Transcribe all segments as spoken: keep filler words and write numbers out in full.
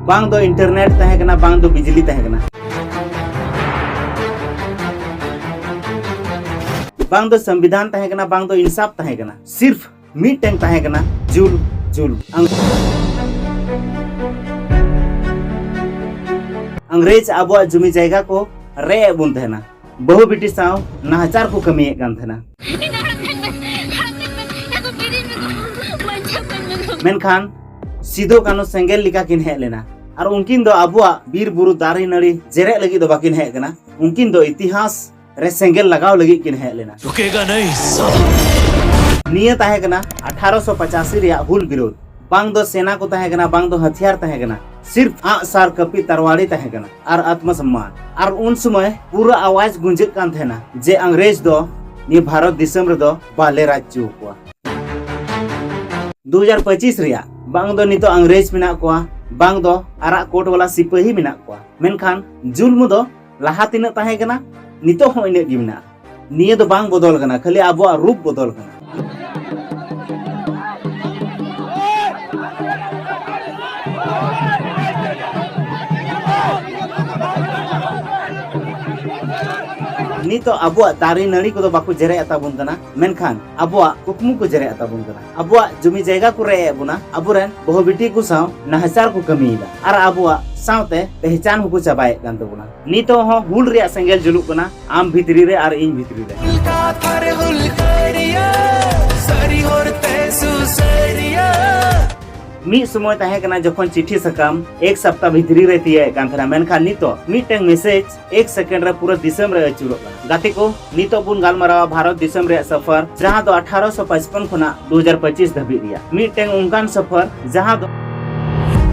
ᱵᱟᱝ ᱫᱚ ᱤᱱᱴᱟᱨᱱᱮᱴ ᱛᱟᱦᱮᱸ ᱠᱟᱱᱟ, ᱵᱟᱝ ᱫᱚ ᱵᱤᱡᱽᱞᱤ ᱛᱟᱦᱮᱸ ᱠᱟᱱᱟ, ᱵᱟᱝ ᱫᱚ ᱥᱚᱝᱵᱤᱫᱷᱟᱱ ᱛᱟᱦᱮᱸ ᱠᱟᱱᱟ, ᱵᱟᱝ ᱫᱚ ᱤᱱᱥᱟᱯ ᱛᱟᱦᱮᱸ ᱠᱟᱱᱟ᱾ ᱥᱤᱨᱯᱷ ᱢᱤᱫᱴᱮᱱ ᱛᱟᱦᱮᱸ ᱠᱟᱱᱟ, ᱡᱩᱞ, ᱡᱩᱞ᱾ ᱟᱝ-, ᱤᱝᱨᱮᱡᱽ ᱟᱵᱚᱣᱟᱜ ᱡᱩᱢᱤ ᱡᱟᱭᱜᱟ ᱠᱚ ᱨᱮᱡ ᱮᱫ ᱵᱚᱱ ᱛᱟᱦᱮᱱᱟ, ᱵᱟᱹᱦᱩ ᱵᱤᱴᱤ ᱥᱟᱶ ᱱᱟᱦᱟᱪᱟᱨ ᱠᱚ ᱠᱟᱹᱢᱤᱭᱮᱫ ᱠᱟᱱ ᱛᱟᱦᱮᱱᱟ᱾ ᱢᱮᱱᱠᱷᱟᱱ ᱥᱤᱫᱩ ᱠᱟᱹᱱᱦᱩ ᱥᱮᱸᱜᱮᱞ ᱞᱮᱠᱟ ᱠᱤᱱ ᱦᱮᱡ ᱞᱮᱱᱟ, ᱟᱨ ᱩᱱᱠᱤᱱ ᱫᱚ ᱟᱵᱚᱣᱟᱜ ᱵᱤᱨ ᱵᱩᱨᱩ ᱫᱟᱨᱮ ᱱᱟᱹᱲᱤ ᱡᱮᱨᱮᱫ ᱞᱟᱹᱜᱤᱫ ᱫᱚ ᱵᱟᱹᱠᱤᱱ ᱦᱮᱡ ᱠᱟᱱᱟ, ᱩᱱᱠᱤᱱ ᱫᱚ ᱤᱛᱤᱦᱟᱥ ᱨᱮ ᱥᱮᱸᱜᱮᱞ ᱞᱟᱜᱟᱣ ᱞᱟᱹᱜᱤᱫ ᱠᱤᱱ ᱦᱮᱡ ᱞᱮᱱᱟ᱾ ᱨᱩᱠᱮᱜᱟ ᱱᱟᱦᱤᱸ ᱥᱟᱞᱟ᱾ ᱱᱤᱭᱟᱹ ᱛᱟᱦᱮᱸ ᱠᱟᱱᱟ ᱟᱴᱷᱟᱨᱚᱥᱚ ᱯᱚᱸᱪᱟᱥᱤ ᱨᱮᱭᱟᱜ ᱦᱩᱞ ᱵᱤᱨᱳᱫᱷ᱾ ᱵᱟᱝ ᱫᱚ ᱥᱮᱱᱟ ᱠᱚ ᱛᱟᱦᱮᱸ ᱠᱟᱱᱟ, ᱵᱟᱝ ᱫᱚ ᱦᱟᱛᱤᱭᱟᱨ ᱛᱟᱦᱮᱸ ᱠᱟᱱᱟ, ᱥᱤᱨᱯᱷ ᱟᱸᱜ ᱥᱟᱨ ᱠᱟᱹᱯᱤ ᱛᱟᱨᱣᱟᱲᱤ ᱛᱟᱦᱮᱸ ᱠᱟᱱᱟ ᱟᱨ ᱟᱛᱢᱟ ᱥᱚᱢᱢᱟᱱ᱾ ᱟᱨ ᱩᱱ ᱥᱚᱢᱚᱭ ᱯᱩᱨᱟᱹ ᱟᱣᱟᱡ ᱜᱩᱸᱡᱟᱹᱜ ᱠᱟᱱ ᱛᱟᱦᱮᱱᱟ ᱡᱮ ᱤᱝᱨᱮᱡᱽ ᱫᱚ ᱱᱤᱭᱟᱹ ᱵᱷᱟᱨᱚᱛ ᱫᱤᱥᱚᱢ ᱨᱮᱫᱚ ᱵᱟᱞᱮ ᱨᱟᱡᱽ ᱦᱚᱪᱚ ᱟᱠᱚᱣᱟ᱾ ᱫᱩ ᱦᱟᱡᱟᱨ ᱯᱚᱸᱪᱤᱥ ᱨᱮᱭᱟᱜ ᱵᱟᱝ ᱫᱚ ᱱᱤᱛᱚᱜ ᱤᱝᱨᱮᱡᱽ ᱢᱮᱱᱟᱜ ᱠᱚᱣᱟ, ᱵᱟᱝ ᱫᱚ ᱟᱨᱟᱜ ᱠᱳᱴ ᱣᱟᱞᱟ ᱥᱤᱯᱟᱹᱦᱤ ᱢᱮᱱᱟᱜ ᱠᱚᱣᱟ, ᱢᱮᱱᱠᱷᱟᱱ ᱡᱩᱞᱢ ᱫᱚ ᱞᱟᱦᱟ ᱛᱤᱱᱟᱹᱜ ᱛᱟᱦᱮᱸ ᱠᱟᱱᱟ, ᱱᱤᱛᱚᱜ ᱦᱚᱸ ᱤᱱᱟᱹᱜ ᱜᱮ ᱢᱮᱱᱟᱜᱼᱟ᱾ ᱱᱤᱭᱟᱹ ᱫᱚ ᱵᱟᱝ ᱵᱚᱫᱚᱞ ᱠᱟᱱᱟ, ᱠᱷᱟᱹᱞᱤ ᱟᱵᱚᱣᱟᱜ ᱨᱩᱯ ᱵᱚᱫᱚᱞ ᱠᱟᱱᱟ᱾ ᱱᱤᱛᱚᱜ ᱟᱵᱚᱣᱟᱜ ᱫᱟᱨᱮ ᱱᱟᱹᱲᱤ ᱠᱚᱫᱚ ᱵᱟᱠᱚ ᱡᱮᱨᱮᱫ ᱟᱛᱟᱵᱚᱱ ᱠᱟᱱᱟ, ᱢᱮᱱᱠᱷᱟᱱ ᱟᱵᱚᱣᱟᱜ ᱠᱩᱠᱢᱩ ᱠᱚ ᱡᱮᱨᱮᱫ ᱟᱛᱟᱵᱚᱱ ᱠᱟᱱᱟ᱾ ᱟᱵᱚᱣᱟᱜ ᱡᱩᱢᱤ ᱡᱟᱭᱜᱟ ᱠᱚ ᱨᱮᱡ ᱮᱫ ᱵᱚᱱᱟ, ᱟᱵᱚᱨᱮᱱ ᱵᱟᱹᱦᱩ ᱵᱤᱴᱤ ᱠᱚ ᱥᱟᱶ ᱱᱟᱦᱟᱪᱟᱨ ᱠᱚ ᱠᱟᱹᱢᱤᱭᱮᱫᱟ, ᱟᱨ ᱟᱵᱚᱣᱟᱜ ᱥᱟᱶᱛᱮ ᱯᱮᱦᱪᱟᱱ ᱦᱚᱸᱠᱚ ᱪᱟᱵᱟᱭᱮᱫ ᱠᱟᱱ ᱛᱟᱵᱚᱱᱟ᱾ ᱱᱤᱛᱚᱜ ᱦᱚᱸ ᱦᱩᱞ ᱨᱮᱭᱟᱜ ᱥᱮᱸᱜᱮᱞ ᱡᱩᱞᱩᱜ ᱠᱟᱱᱟ, ᱟᱢ ᱵᱷᱤᱛᱨᱤ ᱨᱮ ᱟᱨ ᱤᱧ ᱵᱷᱤᱛᱨᱤ ᱨᱮ᱾ ᱠᱟᱛᱷᱟ ᱨᱮ ᱦᱩᱞ ᱠᱟᱹᱨᱤᱭᱟᱹ, ᱥᱟᱹᱨᱤ ᱦᱚᱲ ᱛᱮ ᱥᱩᱥᱟᱹᱨᱤᱭᱟᱹ᱾ ᱢᱤᱫ ᱥᱚᱢᱚᱭ ᱛᱟᱦᱮᱸ ᱠᱟᱱᱟ ᱡᱚᱠᱷᱚᱱ ᱪᱤᱴᱷᱤ ᱥᱟᱠᱟᱢ ᱮᱠ ᱥᱟᱯᱛᱟ ᱵᱷᱤᱛᱨᱤ ᱨᱮ ᱛᱤᱭᱟᱹᱜ ᱮᱫ ᱠᱟᱱ ᱛᱟᱦᱮᱱᱟ, ᱢᱮᱱᱠᱷᱟᱱ ᱱᱤᱛᱚᱜ ᱢᱤᱫᱴᱟᱝ ᱢᱮᱥᱮᱡᱽ ᱮᱠ ᱥᱮᱠᱮᱱᱰ ᱨᱮ ᱯᱩᱨᱟᱹ ᱫᱤᱥᱚᱢ ᱨᱮ ᱟᱹᱪᱩᱨᱚᱜ ᱠᱟᱱᱟ᱾ ᱜᱟᱛᱮ ᱠᱚ, ᱱᱤᱛᱚᱜ ᱵᱚᱱ ᱜᱟᱞᱢᱟᱨᱟᱣᱟ ᱵᱷᱟᱨᱚᱛ ᱫᱤᱥᱚᱢ ᱨᱮᱭᱟᱜ ᱥᱚᱯᱷᱚᱨ, ᱡᱟᱦᱟᱸ ᱫᱚ ᱟᱴᱷᱟᱨᱚᱥᱚ ᱯᱟᱸᱪᱯᱚᱱ ᱠᱷᱚᱱᱟᱜ ᱫᱩ ᱦᱟᱡᱟᱨ ᱯᱚᱸᱪᱤᱥ ᱫᱷᱟᱹᱵᱤᱡ ᱨᱮᱭᱟᱜ ᱢᱤᱫᱴᱟᱝ ᱚᱱᱠᱟᱱ ᱥᱚᱯᱷᱚᱨ, ᱡᱟᱦᱟᱸ ᱫᱚ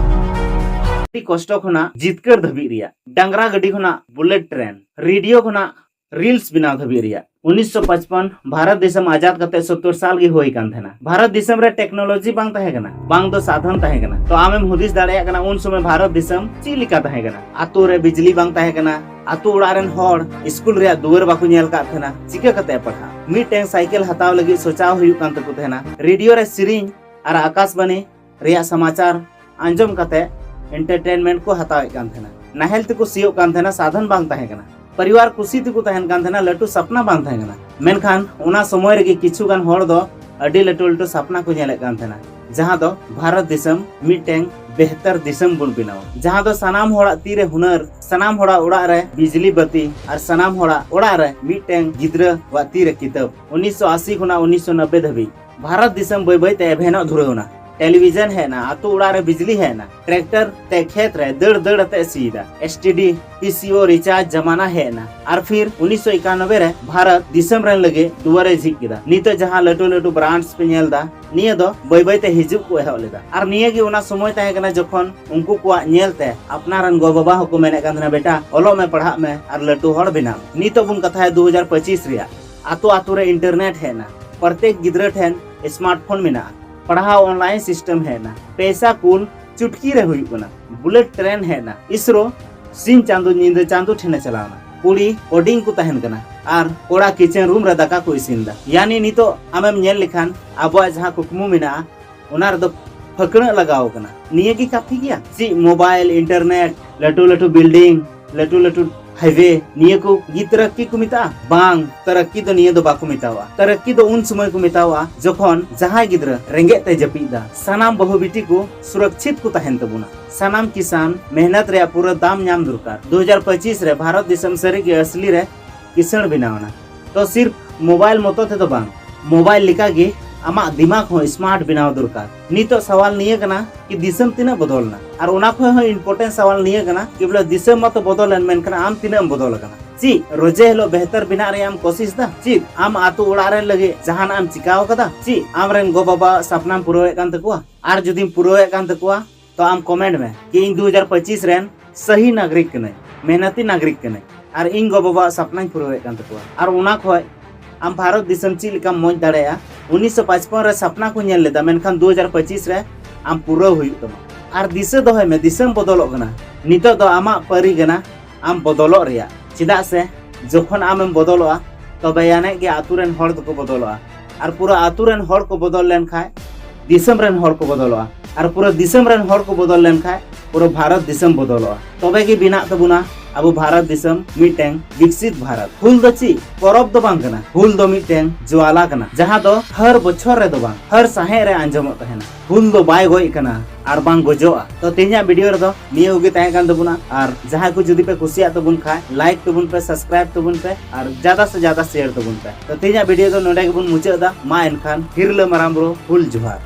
ᱟᱹᱰᱤ ᱠᱚᱥᱴᱚ ᱠᱷᱚᱱᱟᱜ ᱡᱤᱛᱠᱟᱹᱨ ᱫᱷᱟᱹᱵᱤᱡ ᱨᱮᱭᱟᱜ, ᱰᱟᱝᱨᱟ ᱜᱟᱹᱰᱤ ᱠᱷᱚᱱᱟᱜ ᱵᱩᱞᱮᱴ ᱴᱨᱮᱱ, ᱨᱮᱰᱤᱭᱳ ᱠᱷᱚᱱᱟᱜ ᱨᱤᱞᱥ ᱵᱮᱱᱟᱣ ᱫᱷᱟᱹᱵᱤᱡ ᱨᱮᱭᱟᱜ᱾ ᱩᱱᱤᱥᱥᱚ ᱯᱟᱸᱪᱯᱚᱱ ᱵᱷᱟᱨᱚᱛ ᱫᱤᱥᱚᱢ ᱟᱡᱟᱫ ᱠᱟᱛᱮ ᱥᱚᱛᱛᱚᱨ ᱥᱟᱞ ᱜᱮ ᱦᱩᱭ ᱠᱟᱱ ᱛᱟᱦᱮᱱᱟ᱾ ᱵᱷᱟᱨᱚᱛ ᱫᱤᱥᱚᱢ ᱨᱮ ᱴᱮᱠᱱᱳᱞᱚᱡᱤ ᱵᱟᱝ ᱛᱟᱦᱮᱸ ᱠᱟᱱᱟ, ᱵᱟᱝ ᱫᱚ ᱥᱟᱫᱷᱚᱱ ᱛᱟᱦᱮᱸ ᱠᱟᱱᱟ᱾ ᱛᱚ ᱟᱢᱮᱢ ᱦᱩᱫᱤᱥ ᱫᱟᱲᱮᱭᱟᱜ ᱠᱟᱱᱟ ᱩᱱ ᱥᱚᱢᱚᱭ ᱵᱷᱟᱨᱚᱛ ᱫᱤᱥᱚᱢ ᱪᱮᱫ ᱞᱮᱠᱟ ᱛᱟᱦᱮᱸ ᱠᱟᱱᱟ? ᱟᱛᱳ ᱨᱮ ᱵᱤᱡᱽᱞᱤ ᱵᱟᱝ ᱛᱟᱦᱮᱸ ᱠᱟᱱᱟ, ᱟᱛᱳ ᱚᱲᱟᱜ ᱨᱮᱱ ᱦᱚᱲ ᱥᱠᱩᱞ ᱨᱮᱭᱟᱜ ᱫᱩᱣᱟᱹᱨ ᱵᱟᱠᱚ ᱧᱮᱞ ᱠᱟᱜ ᱛᱟᱦᱮᱱᱟ, ᱪᱤᱠᱟᱹ ᱠᱟᱛᱮ ᱯᱟᱲᱦᱟᱜ? ᱢᱤᱫᱴᱮᱱ ᱥᱟᱭᱠᱮᱞ ᱦᱟᱛᱟᱣ ᱞᱟᱹᱜᱤᱫ ᱥᱚᱪᱟᱣ ᱦᱩᱭᱩᱜ ᱠᱟᱱ ᱛᱟᱠᱚ ᱛᱟᱦᱮᱱᱟ᱾ ᱨᱮᱰᱤᱭᱳ ᱨᱮ ᱥᱮᱨᱮᱧ ᱟᱨ ᱟᱠᱟᱥᱵᱟᱱᱤ ᱨᱮᱭᱟᱜ ᱥᱚᱢᱟᱪᱟᱨ ᱟᱸᱡᱚᱢ ᱠᱟᱛᱮ ᱮᱱᱴᱟᱨᱴᱮᱱᱢᱮᱱᱴ ᱠᱚ ᱦᱟᱛᱟᱣᱮᱫ ᱠᱟᱱ ᱛᱟᱦᱮᱱᱟ᱾ ᱱᱟᱦᱮᱞ ᱛᱮᱠᱚ ᱥᱤᱭᱳᱜ ᱠᱟᱱ ᱛᱟᱦᱮᱱᱟ, ᱥᱟᱫᱷᱚᱱ ᱵᱟᱝ ᱛᱟᱦᱮᱸ ᱠᱟᱱᱟ᱾ ᱯᱚᱨᱤᱵᱟᱨ ᱠᱩᱥᱤ ᱛᱮᱠᱚ ᱛᱟᱦᱮᱱ ᱠᱟᱱ ᱛᱟᱦᱮᱱᱟ, ᱞᱟᱹᱴᱩ ᱥᱟᱯᱱᱟ ᱵᱟᱝ ᱛᱟᱦᱮᱸ ᱠᱟᱱᱟ᱾ ᱢᱮᱱᱠᱷᱟᱱ ᱚᱱᱟ ᱥᱚᱢᱚᱭ ᱨᱮᱜᱮ ᱠᱤᱪᱷᱩ ᱜᱟᱱ ᱦᱚᱲ ᱫᱚ ᱟᱹᱰᱤ ᱞᱟᱹᱴᱩ ᱞᱟᱹᱴᱩ ᱥᱟᱯᱱᱟ ᱠᱚ ᱧᱮᱞᱮᱫ ᱠᱟᱱ ᱛᱟᱦᱮᱱᱟ, ᱡᱟᱦᱟᱸ ᱫᱚ ᱵᱷᱟᱨᱚᱛ ᱫᱤᱥᱚᱢ ᱢᱤᱫᱴᱮᱱ ᱵᱮᱦᱛᱟᱨ ᱫᱤᱥᱚᱢ ᱵᱚᱱ ᱵᱮᱱᱟᱣᱟ, ᱡᱟᱦᱟᱸ ᱫᱚ ᱥᱟᱱᱟᱢ ᱦᱚᱲᱟᱜ ᱛᱤᱨᱮ ᱦᱩᱱᱟᱹᱨ, ᱥᱟᱱᱟᱢ ᱦᱚᱲᱟᱜ ᱚᱲᱟᱜ ᱨᱮ ᱵᱤᱡᱽᱞᱤ ᱵᱟᱹᱛᱤ ᱟᱨ ᱥᱟᱱᱟᱢ ᱦᱚᱲᱟᱜ ᱚᱲᱟᱜ ᱨᱮ ᱢᱤᱫᱴᱮᱱ ᱜᱤᱫᱽᱨᱟᱹᱣᱟᱜ ᱛᱤᱨᱮ ᱠᱤᱛᱟᱹᱵ᱾ ᱩᱱᱤᱥᱥᱚ ᱟᱥᱤ ᱠᱷᱚᱱᱟᱜ ᱩᱱᱤᱥᱥᱚ ᱱᱚᱵᱵᱳᱭ ᱫᱷᱟᱹᱵᱤᱡ ᱵᱷᱟᱨᱚᱛ ᱫᱤᱥᱚᱢ ᱵᱟᱹᱭ ᱵᱟᱹᱭ ᱛᱮ ᱮᱵᱷᱮᱱᱚᱜ ᱫᱷᱩᱨᱟᱹᱣ ᱮᱱᱟ᱾ ᱴᱮᱞᱤᱵᱷᱤᱡᱚᱱ ᱦᱮᱡ ᱮᱱᱟ, ᱟᱛᱳ ᱚᱲᱟᱜ ᱨᱮ ᱵᱤᱡᱽᱞᱤ ᱦᱮᱡ ᱮᱱᱟ, ᱴᱨᱟᱠᱴᱚᱨ ᱛᱮ ᱠᱷᱮᱛ ᱨᱮ ᱫᱟᱹᱲ ᱫᱟᱹᱲ ᱟᱛᱮ ᱥᱤᱭᱮᱫᱟ, S T D, P C ᱳ ᱨᱤᱪᱟᱨᱡᱽ ᱡᱟᱢᱟᱱᱟ ᱦᱮᱡ ᱮᱱᱟ᱾ ᱟᱨ ᱯᱷᱤᱨ ᱩᱱᱤᱥᱥᱚ ᱮᱠᱟᱱᱚᱵᱵᱳᱭ ᱨᱮ ᱵᱷᱟᱨᱚᱛ ᱫᱤᱥᱚᱢ ᱨᱮᱱ ᱞᱟᱹᱜᱤᱫ ᱫᱩᱣᱟᱨᱮ ᱡᱷᱤᱡ ᱠᱮᱫᱟ᱾ ᱱᱤᱛᱚᱜ ᱡᱟᱦᱟᱸ ᱞᱟᱹᱴᱩ ᱞᱟᱹᱴᱩ ᱵᱨᱟᱱᱰᱥ ᱯᱮ ᱧᱮᱞ ᱮᱫᱟ, ᱱᱤᱭᱟᱹ ᱫᱚ ᱵᱟᱹᱭ ᱵᱟᱹᱭ ᱛᱮ ᱦᱤᱡᱩᱜ ᱠᱚ ᱮᱦᱚᱵ ᱞᱮᱫᱟ᱾ ᱟᱨ ᱱᱤᱭᱟᱹ ᱜᱮ ᱚᱱᱟ ᱥᱚᱢᱚᱭ ᱛᱟᱦᱮᱸ ᱠᱟᱱᱟ ᱡᱚᱠᱷᱚᱱ ᱩᱱᱠᱩ ᱠᱚᱣᱟᱜ ᱧᱮᱞ ᱛᱮ ᱟᱯᱱᱟᱨ ᱨᱮᱱ ᱜᱚ ᱵᱟᱵᱟ ᱦᱚᱸᱠᱚ ᱢᱮᱱᱮᱫ ᱠᱟᱱ ᱛᱟᱦᱮᱱᱟ, "ᱵᱮᱴᱟ, ᱚᱞᱚᱜ ᱢᱮ, ᱯᱟᱲᱦᱟᱜ ᱢᱮ ᱟᱨ ᱞᱟᱹᱴᱩ ᱦᱚᱲ ᱵᱮᱱᱟᱜ ᱢᱮ᱾" ᱱᱤᱛᱚᱜ ᱵᱚᱱ ᱠᱟᱛᱷᱟᱭᱟ ᱫᱩ ᱦᱟᱡᱟᱨ ᱯᱚᱸᱪᱤᱥ ᱨᱮᱭᱟᱜ᱾ ᱟᱛᱳ ᱟᱛᱳ ᱨᱮ ᱤᱱᱴᱟᱨᱱᱮᱴ ᱦᱮᱡ ᱮᱱᱟ, ᱯᱨᱚᱛᱮᱠ ᱜᱤᱫᱽᱨᱟᱹ ᱴᱷᱮᱱ ᱥᱢᱟᱨᱴᱯᱷᱳᱱ ᱢᱮᱱᱟᱜᱼᱟ, ᱯᱟᱲᱦᱟᱣ ᱚᱱᱞᱟᱭᱤᱱ ᱥᱤᱥᱴᱮᱢ ᱦᱮᱡ ᱮᱱᱟ, ᱯᱮᱥᱟ ᱠᱩᱞ ᱪᱩᱴᱠᱤ ᱨᱮ ᱦᱩᱭᱩᱜ ᱠᱟᱱᱟ, ᱵᱩᱞᱮᱴ ᱴᱨᱮᱱ ᱦᱮᱡ ᱮᱱᱟ, ᱤᱥᱨᱳ ᱥᱤᱧ ᱪᱟᱸᱫᱚ ᱧᱤᱫᱟᱹ ᱪᱟᱸᱫᱚ ᱴᱷᱮᱱᱮ ᱪᱟᱞᱟᱣ ᱮᱱᱟ, ᱠᱩᱲᱤ ᱠᱳᱰᱤᱝ ᱠᱚ ᱛᱟᱦᱮᱱ ᱠᱟᱱᱟ ᱟᱨ ᱠᱚᱲᱟ ᱠᱤᱪᱮᱱ ᱨᱩᱢ ᱨᱮ ᱫᱟᱠᱟ ᱠᱚ ᱤᱥᱤᱱ ᱮᱫᱟ᱾ ᱭᱟᱱᱤ ᱱᱤᱛᱚᱜ ᱟᱢᱮᱢ ᱧᱮᱞ ᱞᱮᱠᱷᱟᱱ ᱟᱵᱚᱣᱟᱜ ᱡᱟᱦᱟᱸ ᱠᱩᱠᱢᱩ ᱢᱮᱱᱟᱜᱼᱟ, ᱚᱱᱟ ᱨᱮᱫᱚ ᱯᱷᱟᱹᱠᱲᱟᱹᱜ ᱞᱟᱜᱟᱣ ᱠᱟᱱᱟ᱾ ᱱᱤᱭᱟᱹ ᱜᱮ ᱠᱟᱹᱯᱷᱤ ᱜᱮᱭᱟ? ᱪᱮᱫ ᱢᱳᱵᱟᱭᱤᱞ, ᱤᱱᱴᱟᱨᱱᱮᱴ, ᱞᱟᱹᱴᱩ ᱞᱟᱹᱴᱩ ᱵᱤᱞᱰᱤᱝ, ᱞᱟᱹᱴᱩ ᱞᱟᱹᱴᱩ ᱦᱟᱭᱣᱮ, ᱱᱤᱭᱟᱹ ᱠᱚ ᱜᱮ ᱛᱟᱨᱟᱠᱠᱤ ᱠᱚ ᱢᱮᱛᱟᱜᱼᱟ? ᱵᱟᱝ, ᱛᱟᱨᱟᱠᱠᱤ ᱫᱚ ᱱᱤᱭᱟᱹ ᱫᱚ ᱵᱟᱠᱚ ᱢᱮᱛᱟᱣᱟᱜᱼᱟ᱾ ᱛᱟᱨᱟᱠᱠᱤ ᱫᱚ ᱩᱱ ᱥᱚᱢᱚᱭ ᱠᱚ ᱢᱮᱛᱟᱣᱟᱜᱼᱟ ᱡᱚᱠᱷᱚᱱ ᱡᱟᱦᱟᱸᱭ ᱜᱤᱫᱽᱨᱟᱹ ᱨᱮᱸᱜᱮᱡ ᱛᱮ ᱡᱟᱹᱯᱤᱫ ᱫᱟ, ᱥᱟᱱᱟᱢ ᱵᱟᱹᱦᱩ ᱵᱤᱴᱤ ᱠᱚ ᱥᱩᱨᱚᱠᱪᱷᱤᱛ ᱠᱚ ᱛᱟᱦᱮᱱ ᱛᱟᱵᱚᱱᱟ, ᱥᱟᱱᱟᱢ ᱠᱤᱥᱟᱱ ᱢᱮᱦᱱᱚᱛ ᱨᱮᱭᱟᱜ ᱯᱩᱨᱟᱹ ᱫᱟᱢ ᱧᱟᱢ ᱫᱚᱨᱠᱟᱨ᱾ ᱫᱩ ᱦᱟᱡᱟᱨ ᱯᱚᱸᱪᱤᱥ ᱨᱮ ᱵᱷᱟᱨᱚᱛ ᱫᱤᱥᱚᱢ ᱥᱟᱹᱨᱤ ᱜᱮ ᱟᱥᱞᱤ ᱨᱮ ᱠᱤᱥᱟᱹᱬ ᱵᱮᱱᱟᱣ ᱮᱱᱟ᱾ ᱛᱚ ᱥᱤᱨᱯ ᱢᱳᱵᱟᱭᱤᱞ ᱢᱚᱛᱚ ᱛᱮᱫᱚ ᱵᱟᱝ, ᱢᱳᱵᱟᱭᱤᱞ ᱞᱮᱠᱟᱜᱮ ᱟᱢᱟᱜ ᱫᱤᱢᱟᱜᱽ ᱦᱚᱸ ᱥᱢᱟᱨᱴ ᱵᱮᱱᱟᱣ ᱫᱚᱨᱠᱟᱨ᱾ ᱱᱤᱛᱚᱜ ᱥᱟᱣᱟᱞ ᱱᱤᱭᱟᱹ ᱠᱟᱱᱟ ᱠᱤ ᱫᱤᱥᱚᱢ ᱛᱤᱱᱟᱹᱜ ᱵᱚᱫᱚᱞ ᱮᱱᱟ? ᱟᱨ ᱚᱱᱟ ᱠᱷᱚᱱ ᱦᱚᱸ ᱤᱢᱯᱚᱨᱴᱮᱱᱴ ᱥᱟᱣᱟᱞ ᱱᱤᱭᱟᱹ ᱠᱟᱱᱟ ᱠᱤ ᱵᱚᱞᱮ ᱫᱤᱥᱚᱢ ᱢᱟᱛᱚ ᱵᱚᱫᱚᱞ ᱮᱱ, ᱢᱮᱱᱠᱷᱟᱱ ᱟᱢ ᱛᱤᱱᱟᱹᱜ ᱮᱢ ᱵᱚᱫᱚᱞ ᱟᱠᱟᱱᱟ? ᱪᱮᱫ ᱨᱚᱡᱮ ᱦᱤᱞᱳᱜ ᱵᱮᱦᱛᱟᱨ ᱵᱮᱱᱟᱜ ᱨᱮᱭᱟᱜ ᱮᱢ ᱠᱳᱥᱤᱥ ᱫᱟ? ᱪᱮᱫ ᱟᱢ ᱟᱛᱳ ᱚᱲᱟᱜ ᱨᱮᱱ ᱞᱟᱹᱜᱤᱫ ᱡᱟᱦᱟᱱᱟᱜ ᱮᱢ ᱪᱤᱠᱟᱣ ᱠᱟᱫᱟ? ᱪᱮᱫ ᱟᱢ ᱨᱮᱱ ᱜᱚ ᱵᱟᱵᱟᱣᱟᱜ ᱥᱟᱯᱱᱟᱢ ᱯᱩᱨᱟᱹᱣᱮᱫ ᱠᱟᱱ ᱛᱟᱠᱚᱣᱟ? ᱟᱨ ᱡᱩᱫᱤᱢ ᱯᱩᱨᱟᱹᱣᱮᱫ ᱠᱟᱱ ᱛᱟᱠᱚᱣᱟ, ᱛᱚ ᱟᱢ ᱠᱚᱢᱮᱱᱴ ᱢᱮ ᱠᱤ ᱤᱧ ᱫᱩ ᱦᱟᱡᱟᱨ ᱯᱚᱸᱪᱤᱥ ᱨᱮᱱ ᱥᱟᱹᱦᱤ ᱱᱟᱜᱽᱨᱤᱠ ᱠᱟᱹᱱᱟᱹᱧ, ᱢᱮᱦᱱᱚᱛᱤ ᱱᱟᱜᱽᱨᱤᱠ ᱠᱟᱹᱱᱟᱹᱧ, ᱟᱨ ᱤᱧ ᱜᱚ ᱵᱟᱵᱟᱣᱟᱜ ᱥᱟᱯᱱᱟᱧ ᱯᱩᱨᱟᱹᱣᱮᱫ ᱠᱟᱱ ᱛᱟᱠᱚᱣᱟ᱾ ᱟᱨ ᱚᱱᱟ ᱠᱷᱚᱡ ᱟᱢ ᱵᱷᱟᱨᱚᱛ ᱫᱤᱥᱚᱢ ᱪᱮᱫ ᱞᱮᱠᱟᱢ ᱢᱚᱡᱽ ᱫᱟᱲᱮᱭᱟᱜᱼᱟ? ᱩᱱᱤᱥᱥᱚ ᱯᱟᱸᱪᱯᱚᱱ ᱨᱮ ᱥᱟᱯᱱᱟ ᱠᱚ ᱧᱮᱞ ᱞᱮᱫᱟ, ᱢᱮᱱᱠᱷᱟᱱ ᱫᱩ ᱦᱟᱡᱟᱨ ᱯᱚᱸᱪᱤᱥ ᱨᱮ ᱟᱢ ᱯᱩᱨᱟᱹᱣ ᱦᱩᱭᱩᱜ ᱛᱟᱢᱟ᱾ ᱟᱨ ᱫᱤᱥᱟᱹ ᱫᱚᱦᱚᱭ ᱢᱮ, ᱫᱤᱥᱚᱢ ᱵᱚᱫᱚᱞᱚᱜ ᱠᱟᱱᱟ᱾ ᱱᱤᱛᱚᱜ ᱫᱚ ᱟᱢᱟᱜ ᱯᱟᱹᱨᱤ ᱠᱟᱱᱟ ᱟᱢ ᱵᱚᱫᱚᱞᱚᱜ ᱨᱮᱭᱟᱜ᱾ ᱪᱮᱫᱟᱜ ᱥᱮ ᱡᱚᱠᱷᱚᱱ ᱟᱢᱮᱢ ᱵᱚᱫᱚᱞᱚᱜᱼᱟ, ᱛᱚᱵᱮ ᱟᱹᱱᱤᱡ ᱜᱮ ᱟᱛᱳ ᱨᱮᱱ ᱦᱚᱲ ᱫᱚᱠᱚ ᱵᱚᱫᱚᱞᱚᱜᱼᱟ᱾ ᱟᱨ ᱯᱩᱨᱟᱹ ᱟᱛᱳ ᱨᱮᱱ ᱦᱚᱲ ᱠᱚ ᱵᱚᱫᱚᱞ ᱞᱮᱱᱠᱷᱟᱡ ᱫᱤᱥᱚᱢ ᱨᱮᱱ ᱦᱚᱲ ᱠᱚ ᱵᱚᱫᱚᱞᱚᱜᱼᱟ᱾ ᱟᱨ ᱯᱩᱨᱟᱹ ᱫᱤᱥᱚᱢ ᱨᱮᱱ ᱦᱚᱲ ᱠᱚ ᱵᱚᱫᱚᱞ ᱞᱮᱱᱠᱷᱟᱡ ᱯᱩᱨᱟᱹ ᱵᱷᱟᱨᱚᱛ ᱫᱤᱥᱚᱢ ᱵᱚᱫᱚᱞᱚᱜᱼᱟ᱾ ᱛᱚᱵᱮ ᱜᱮ ᱵᱮᱱᱟᱜ ᱛᱟᱵᱚᱱᱟ ᱟᱵᱚ ᱵᱷᱟᱨᱚᱛ ᱫᱤᱥᱚᱢ ᱢᱤᱫᱴᱮᱱ ᱵᱤᱠᱥᱤᱛ ᱵᱷᱟᱨᱚᱛ᱾ ᱦᱩᱞ ᱫᱚ ᱪᱮᱫ ᱯᱚᱨᱚᱵᱽ ᱫᱚ ᱵᱟᱝ ᱠᱟᱱᱟ, ᱦᱩᱞ ᱫᱚ ᱢᱤᱫᱴᱮᱱ ᱡᱩᱣᱟᱞᱟ ᱠᱟᱱᱟ, ᱡᱟᱦᱟᱸ ᱫᱚ ᱦᱟᱨ ᱵᱚᱪᱷᱚᱨ ᱨᱮᱫᱚ ᱵᱟᱝ, ᱦᱟᱨ ᱥᱟᱦᱮᱫ ᱨᱮ ᱟᱸᱡᱚᱢᱚᱜ ᱛᱟᱦᱮᱱᱟ᱾ ᱦᱩᱞ ᱫᱚ ᱵᱟᱭ ᱜᱚᱡ ᱠᱟᱱᱟ ᱟᱨ ᱵᱟᱝ ᱜᱚᱡᱚᱜᱼᱟ᱾ ᱛᱚ ᱛᱮᱦᱮᱧᱟᱜ ᱵᱷᱤᱰᱤᱭᱳ ᱨᱮᱫᱚ ᱱᱤᱭᱟᱹ ᱠᱚᱜᱮ ᱛᱟᱦᱮᱸ ᱠᱟᱱ ᱛᱟᱵᱚᱱᱟ᱾ ᱟᱨ ᱡᱟᱦᱟᱸᱭ ᱠᱚ ᱡᱩᱫᱤ ᱯᱮ ᱠᱩᱥᱤᱭᱟᱜ ᱛᱟᱵᱚᱱ ᱠᱷᱟᱡ, ᱞᱟᱭᱤᱠ ᱛᱟᱵᱚᱱ ᱯᱮ, ᱥᱟᱵᱥᱠᱨᱟᱭᱤᱵ ᱛᱟᱵᱚᱱ ᱯᱮ ᱟᱨ ᱡᱟᱫᱟ ᱥᱮ ᱡᱟᱫᱟ ᱥᱮᱭᱟᱨ ᱛᱟᱵᱚᱱ ᱯᱮ᱾ ᱛᱚ ᱛᱮᱦᱮᱧᱟᱜ ᱵᱷᱤᱰᱤᱭᱳ ᱫᱚ ᱱᱚᱰᱮ ᱜᱮᱵᱚᱱ ᱢᱩᱪᱟᱹᱫ ᱮᱫᱟ᱾ ᱢᱟ ᱮᱱᱠᱷᱟᱱ ᱦᱤᱨᱞᱟᱹ ᱢᱟᱨᱟᱝ ᱵᱩᱨᱩ ᱦᱩᱞ ᱡᱚᱦᱟᱨ᱾